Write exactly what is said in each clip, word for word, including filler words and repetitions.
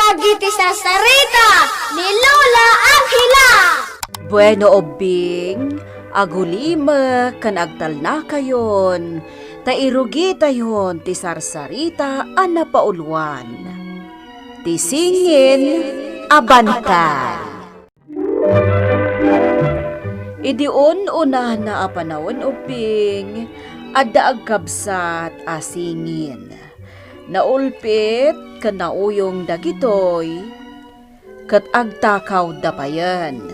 Dagiti sarsarita ni Lola Angela. Bueno, ubbing, agulimek ken agtalnakayon, ta irugitayon ti sarsarita a napauluan. Ti singin a bantay. Idi un-unana a panawen, ubbing, adda agkabsat a singin. Naulpit ken nauyong dagitoy, ket agtakawda payen.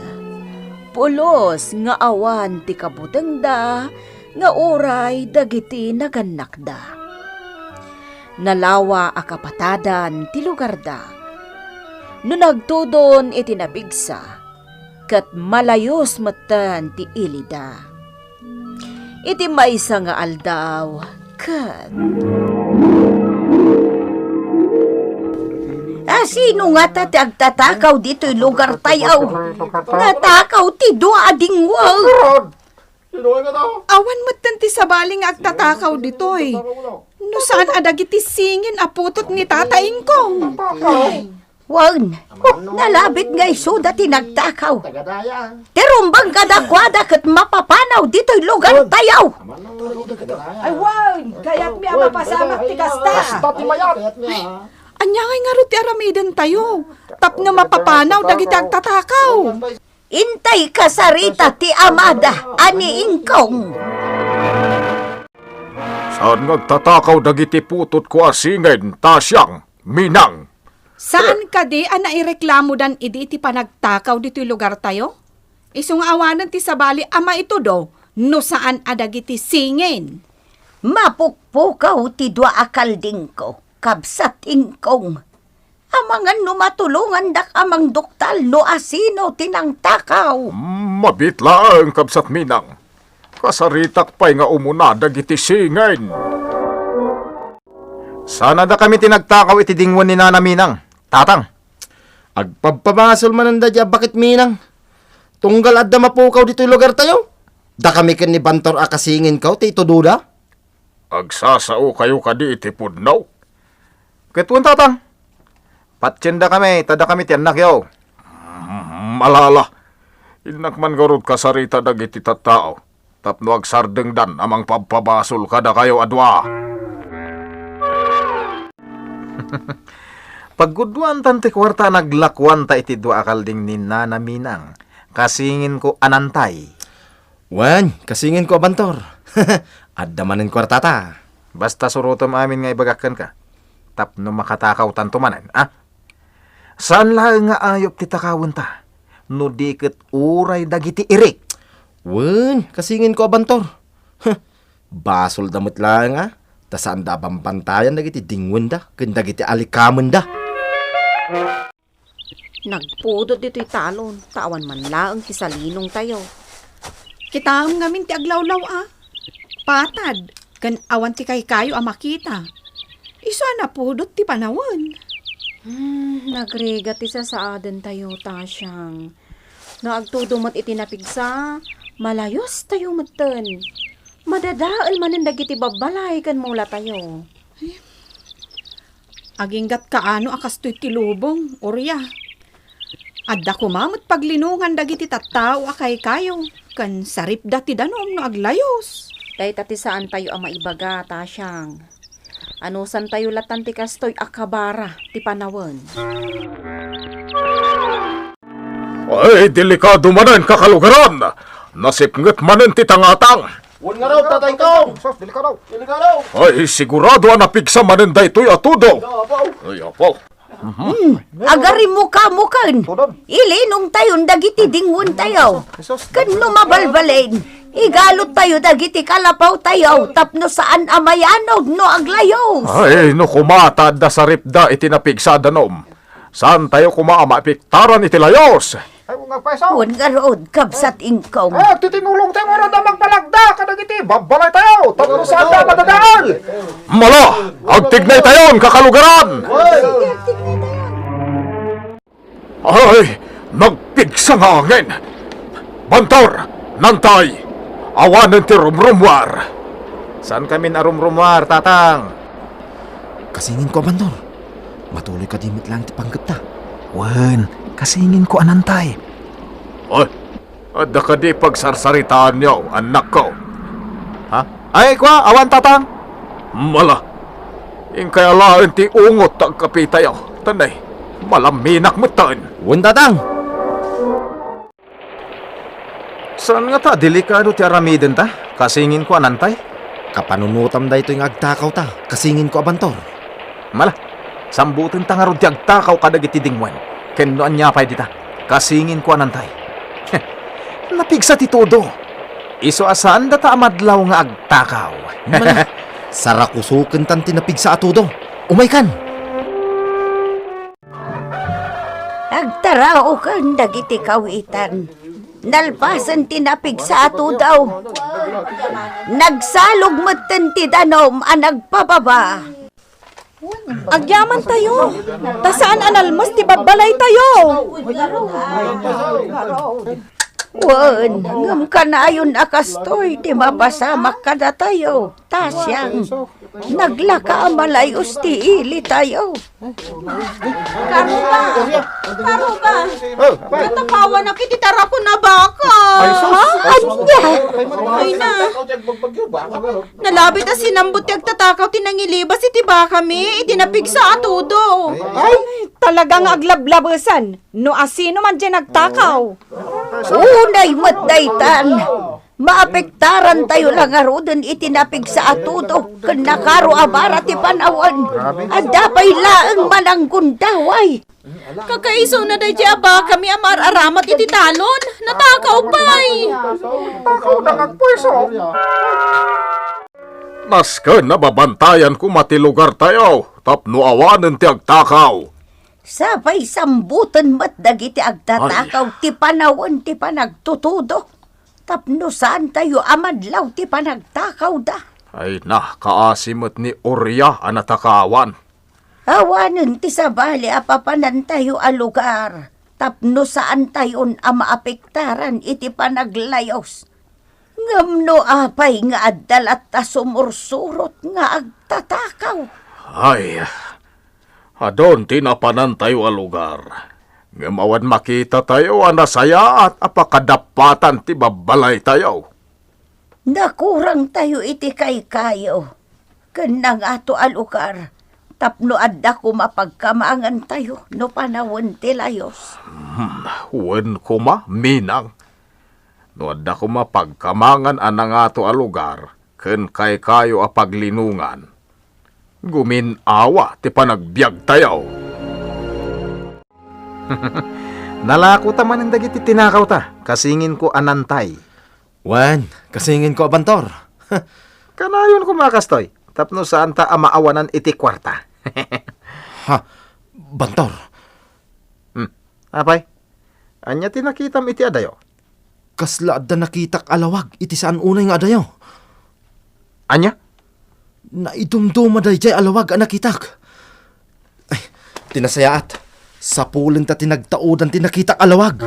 Pulos nga awan ti kabutengda nga uray dagiti nagannakda. Nalawa a kapatadan ti lugarda. No nagtudon iti napigsa, ket malayus metten ti ilida. Iti maysa nga aldaw, ket A, sino ngata ti agtatakaw ditoy lugartayo? Natakaw ti dua a dingwang. Awan metten ti sabali nga agtatakaw ditoy. No saan a dagiti singin a putot ni Tata Ingkong. Wen, nalabit nga isuda ti nagtakaw. Ti rumbeng kadakuada ket mapapanaw ditoy lugartayo. Ay, wen, kayatmi a mapasamak ti kasta. Ania ngay ngarud ti aramidentayo tapno mapapanaw dagiti agtatakaw? Intay kasarita ti amada a ni Ingkong. Saan nga agtatakaw dagiti putotko a singin, Tasiang, Minang? Saan kadi a naireklamodan idi iti panagtakaw ditoy lugartayo? Isu nga awanen ti sabali a maitudo no saan a dagiti singin. Mapukpukaw ti dua a kaldingko, kabsat Ingkong. Amangan no matulongandak a mangduktal no asino ti nangtakaw. Mabiit laeng, kabsat Minang. Kasaritak pay nga umuna dagiti singin. Saan a dakami ti nagtakaw iti dingwen ni Nana Minang, Tatang? Agpabpabasol manen daydi a bakit, Minang. Tunggal adda mapukaw ditoy lugartayo. Dakami ken ni Bantor a kasinginko ti itudoda. Agsasaokayo kadi iti pudno? Ket wen, Tatang, patiendakami ta dakami ti annakyo. Mm, ala, ala. Innak man ngarud kasarita dagiti tattao tapno agsardengdan a mangpabpabasol kadakayo a dua. Paggudduantan ti kuarta a naglakuanta iti dua a kalding ni Nana Minang, kasinginko a nantay. Wen, kasinginko a Bantor. Adda manen kuartata. Basta surotem amin nga ibagak kenka, tapno makatakawtanto manen, a? Saan laeng nga ayup ti takawenta, no di ket uray dagiti irik. Wen, kasinginko a Bantor. Basolda met laeng a ta saanda a bambantayan dagiti dingwenda ken dagiti alikamenda. Nagpudot ditoy talon, ta awan man laeng ti salinongtayo. Kitaem ngamin ti aglawlaw a patad, ken awan ti kaykayo a makita. Isu a napudot ti panawen. Hmm, nagrigat ti sasaadentayo, Tasiang. No agtudo met iti napigsa, malayostayo metten. Madadael manen dagiti babbalay ken mulatayo. Aginggat kaano a kastoy ti lubong, Uria. Adda koma met paglinongan dagiti tattao a kaykayo, ken saripda ti danum no aglayos. Dayta ti saantayo a maibaga, Tasiang. Anusantayo latan ti kastoy a kabara ti panawen. Ay, delikado manen, kakalugaran! Nasipnget manen ti tangatang! Wen ngarud, Tatay Kong! Sus, delikado! Delikado! Ay, sigurado a napigsa manen daytoy a tudo! Ay, apo! Hmm, agarimukamuken. Ilinongtayon dagiti dingwentayo. Ken no mabalbalin, igaluttayo dagiti kalapawtayo tapno saan a mayanog no aglayos. Ay, no koma ta adda saripda iti napigsa a danum, saantayo koma a maipiktaran iti layos. Ay, wen ngarud, kabsat Ingkong. Ay, agtitinulongtayo ngarud a mangpalagda kadagiti babbalaytayo tapno saanda a madadael. Mala, agtignaytayon, kakalugaran! Ay, nagpigsa nga angin! Bantor, Nantay, awanen ti rumrumuar! Saankamin a rumrumuar, Tatang. Kasinginko a Bantor. Matuloy kadi met laeng ti panggepta. Wen, kasinginko a nantay. Oy, adda kadi pagsarsaritaanyo, annakko? Ha? Ay, kua, awan, Tatang? Mala, inkay alaen ti ungot ta agkapitayo. Tanay, malaminak metten. Wen, Tatang. Saan ngata a delikado ti aramidenta? Kasinginko a nantay. Kapanunotam daytoy nga agtakawta, kasinginko a bantor. Mala, sambutenta ngarud ti agtakaw kadagiti dingwen. Ken no ania pay dita, kasinginko a nantay. Napigsa ti tudo. Isu a saandata a madlaw nga agtakaw. Mala, sarakusokentan ti napigsa a tudo. Umaykan! Agtaraoken dagiti kawitan. Nalpasen ti napigsa a tudo. Nagsalog metten ti danum a nagpababa. Agyamantayo, ta saan a nalmes ti babbalaytayo. Wen, ngem kanayon a kastoy ti mapasamak kadatayo. Ta sian, naglaka a malayos ti ilitayo. Karuba! Karuba! Oh, apay. Natakawanak iti tarakon a baka. Ay, sus! Ha? Ania? Ay na. Nalabit a sinambot ti agtatakaw ti nangilibas iti bakami iti napigsa a tudo. Ay, talaga nga aglablabesan no asino man diay nagtakaw. Unay met daytan. Maapektarantayo la ngaruden iti napigsa a tudo ken nakaro a bara ti panawen. Adda pay laeng mananggundaway. Kakaisuna daydiay a bakami a maar-aramat iti talon. Natakaw pay. Nasken a babantayan koma ti lugartayo tapno awanen ti agtakaw. Sapay sambuten met dagiti agtatakaw ti panawen ti panagtutudo. Tapno saantayo a madlaw ti panagtakawda. Ay na, kaasi met ni Uria a natakawan. Awanen ti sabali a papanantayo a lugar tapno saantayon a maapektaran iti panaglayos. Ngem no apay nga adda latta sumursurot nga agtatakaw? Ay, adun ti napanantayo a lugar, ngem awan makitatayo a nasayaat a pakadappatan ti babbalaytayo. Nakurangtayo iti kaykayo ken nangato a lugar tapno adda koma pagkamangantayo no panawen ti layos. Hmm, wen koma, Minang. No adda koma pagkamangan a nangato a lugar ken kaykayo a paglinongan, gumin-awa ti panagbiagtayo. Nalakota manen dagiti tinakawta, kasinginko a nantay. Wen, kasinginko a bantor. Kanayon koma a kastoy, tapno saanta a maawanan iti kuarta. Ha, bantor. Hmm, apay? Ania ti nakitam iti adayo? Kasla adda nakitak a lawag iti saan unay nga adayo. Ania? Naidumduma daydiay a lawag a nakitak. Ay, ti nasayaat. Sapulenta ti nagtaudan ti nakitak a lawag.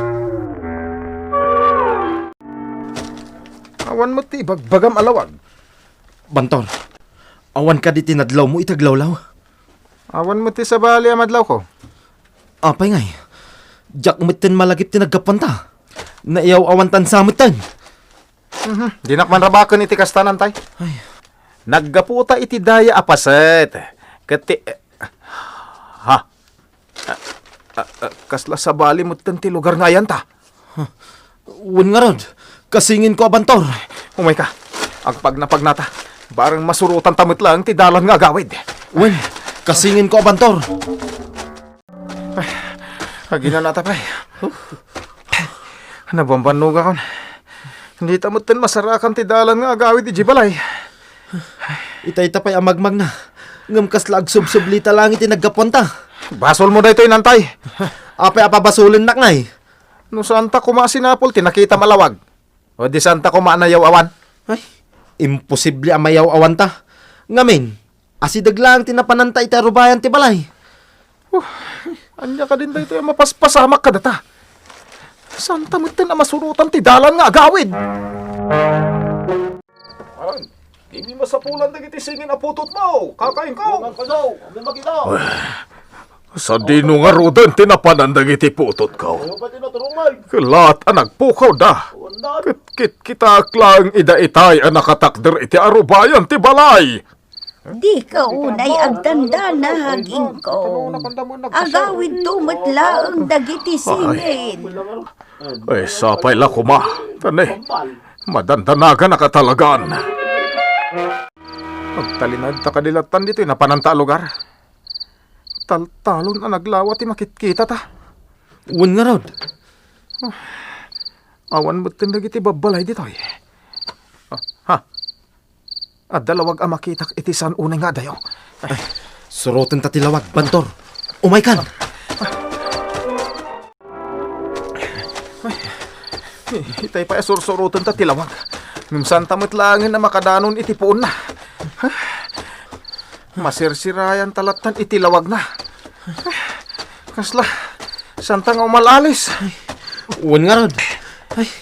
Awan met ti ibagbagam a lawag. Bantor, awan kadi ti nadlawmo iti aglawlaw? Awan met ti sabali a madlawko. Apay ngay? Diak metten malagip ti naggapuanta. Naiyaw-awantan sa metten. Mhm. Dinak man rabaken iti kasta, nantay. Ay. Naggaputa iti daya a paset. Ket ti, ha? Ah, ah, ah, kasla sabali metten ti lugar nga ayanta. Wen ngarud, kasinginko a bantor. Umayka. Agpagnapagnata. Bareng masurotanta met laeng ti dalan nga agawid. Wen, kasinginko a bantor. Ay, aginanata pay. Nabambannogakon. Dita metten masarakan ti dalan nga agawid idiay balay. Itayta pay a magmagna. Ngem kasla agsubsublita laeng iti naggapuanta. Basolmo daytoy, nantay. Apay a pabasolennak ngay? No saanta koma a sinapul ti nakitam a lawag. O di saanta koma a nayaw-awan? Ay, imposible a mayaw-awanta. Ngamin, asideg laeng ti napananta iti arubayan ti balay. Uh, ania kadin daytoy a mapaspasamak kadata? Saanta metten a masurotan ti dalan nga agawid? Aran, dimi masapulan dagiti singin a putotmo, kakainko. Ay, Sadino ngaruden ti napanan dagiti putotko? Kellat a nagpukawda. Ket kitkitak laeng ida itay a nakatakder iti arubayan ti balay. Dika unay agdandanag, Ingkong. Agawidto met laeng dagiti singin. Ay, sapay la koma. Tani, madandanagan a katalagan. Agtalinaedta kadi lattan ditoy napananta a lugar. Taltalon a naglawa ti makitkitata. Wen ngarud. Awan metten dagiti babbalay ditoy. Ah, ha? Adda lawag a makitak iti saan unay nga adayo. Ay, surotenta ti lawag, Bantor. Umaykan! Ay, itay pay a sursurotenta ti lawag. Ngem saanta met laengen a makadanon iti puonna. Masirsirayanta lattan iti lawagna. Kasla, saanta nga umal-alis. Wen ngarud. Ay,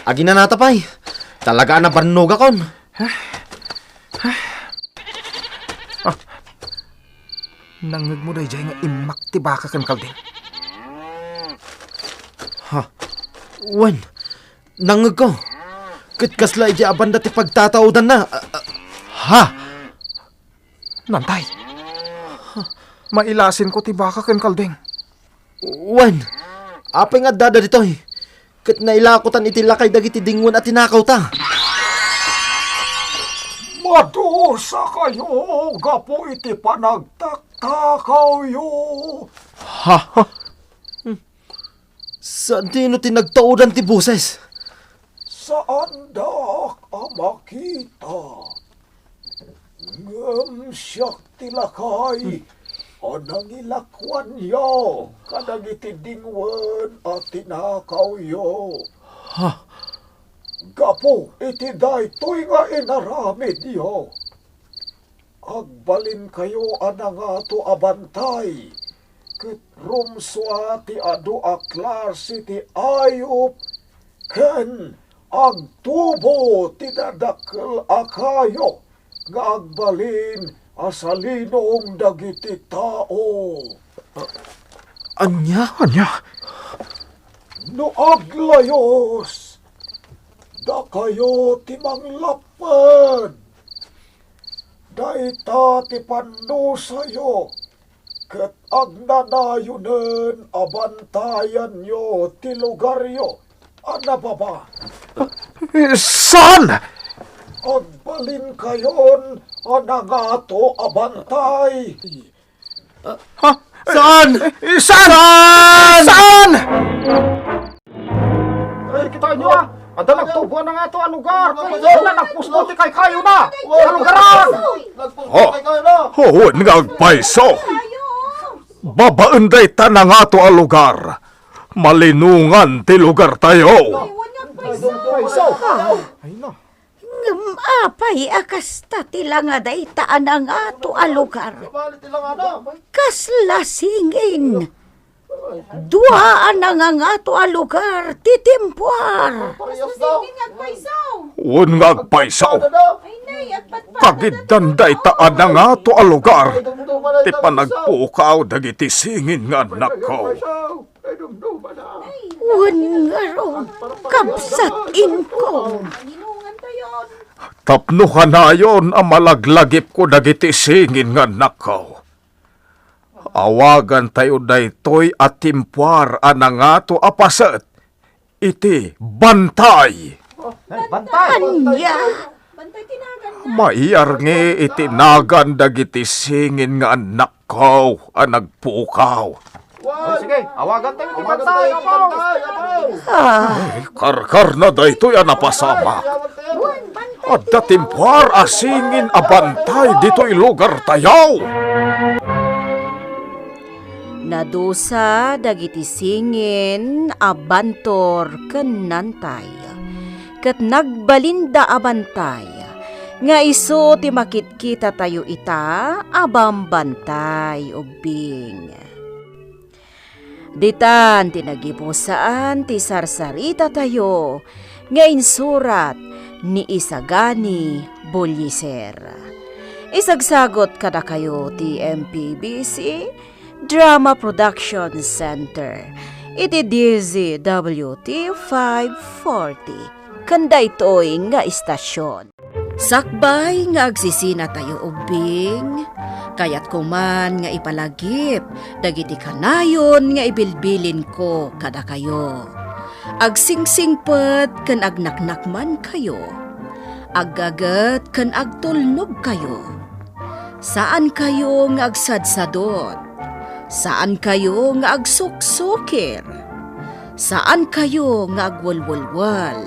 aginanata pay. Talaga a nabannogakon. Ah, nangngegmo daydiay nga immak ti baka ken kalding? Ha? Wen, nangngegko. Ket kasla idiay a banda ti pagtataodanna. Ah, ah, ha? Nantay. Mailasinko ti baka ken kalding. Wen, apay nga addada ditoy? Ket nailakotan iti lakay dagiti dingwen a tinakawta. Madusakayo gapu iti panagtaktakawyo. Ha? Sadino ti nagtaodan ti boses? Saandak a makita. Ngem siak ti lakay a nangilakuanyo kadagiti dingwen a tinakawyo. Ha? Gapu iti daytoy nga inaramidyo, agbalinkayo a nangato a bantay, ket rumsua ti adu a klase ti ayup ken agtubo ti dadakkel a kayo nga agbalin a salinong dagiti tao. Ania? Ania? No aglayos, dakayo ti manglapped. Dayta ti pannusayo, ket agnanayonen a bantayanyo ti lugaryo a nababa. Saan? Agbalinkayon a nangato a bantay. Ha? Saan? Saan? Saan? Ay, kita nyo, ah. Adda nagtubo a nangato a lugar. Wala nagpusno ti kaykayona. Kalugaran. Oh, wen nga agpayso. Babaen dayta nangato a lugar, malinongan ti lugartayo. Ay, na. Ngem apay a kasta ti langa dayta a nangato a lugar? Kasla singin? Dua a nangangato a lugar ti timpuar. Wen nga agpayso. Kagiddan dayta a nangato a lugar ti panagpukaw dagiti singin nga annakko. Wen ngarud, kabsat, Ingkong. Tapno kanayon a malaglagipko dagiti singin nga annakko, awagantayo daytoy a timpuar a nangato a paset iti bantay. Ay, bantay! Ania? Maiyarngi iti nagan dagiti singin nga annakko a nagpukaw. Ay, sige, awagan tayo ti bantay, Apo! Ah, Ay, karkarna daytoy a napasamak. Adda timpuar a singin a bantay ditoy lugartayo. Nadusa dagiti singin a Bantor ken Nantay, ket nagbalinda a bantay nga isu ti makitkitatayo ita a bambantay ubbing. Ditan ti nagipusan ti sarsaritatayo nga insurat ni Isagani Bullieser. Isagsagot kadakayo ti M P B C Drama Production Center iti D Z W T five forty ken daytoy nga istasion. Sakbay nga agsisinatayo ubbing, kayatko man nga ipalagip dagiti kanayon nga ibilbilinko kadakayo. Agsingsingpet ken agnaknakmankayo. Aggaget ken agtulnogkayo. Saankayo nga agsadsadot. Saankayo nga agsuksukir. Saankayo nga agwelwelwel.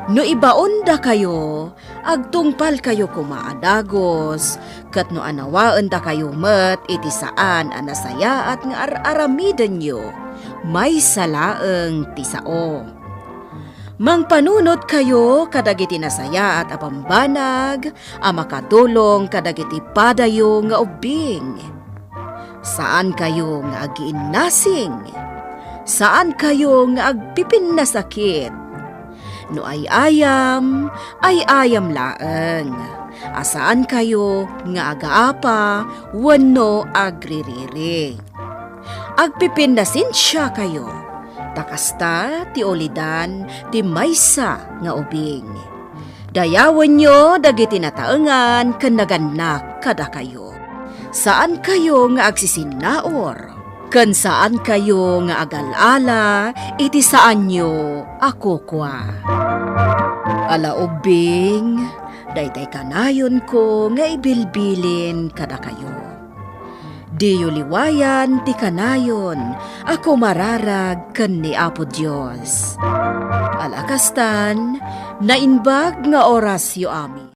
No ibaondakayo, agtungpalkayo koma a dagus, ket no anawaendakayo met iti saan a nasayaat nga ar-aramidenyo, maysa laeng ti sao. Mangpanunotkayo kadagiti nasayaat a bambanag a makatulong kadagiti padayo nga ubbing. Saankayo nga agiinnasing. Saankayo nga agpipinnasakit. No ay-ayam, ay-ayam laeng. A saankayo nga agaapa wenno agririri. Agpipinnasensiakayo, ta kasta ti ulidan ti maysa nga ubing. Dayawenyo dagiti nataengan ken nagannak kadakayo. Saankayo nga agsisinnaur, ken saankayo nga agal-ala iti saanyo a kukua. Ala ubbing, daytay kanayonko nga ibilbilin kadakayo. Diyo liwayan ti kanayon a kumararag ken ni Apo Dios. Ala kastan, naimbag nga orasyo amin.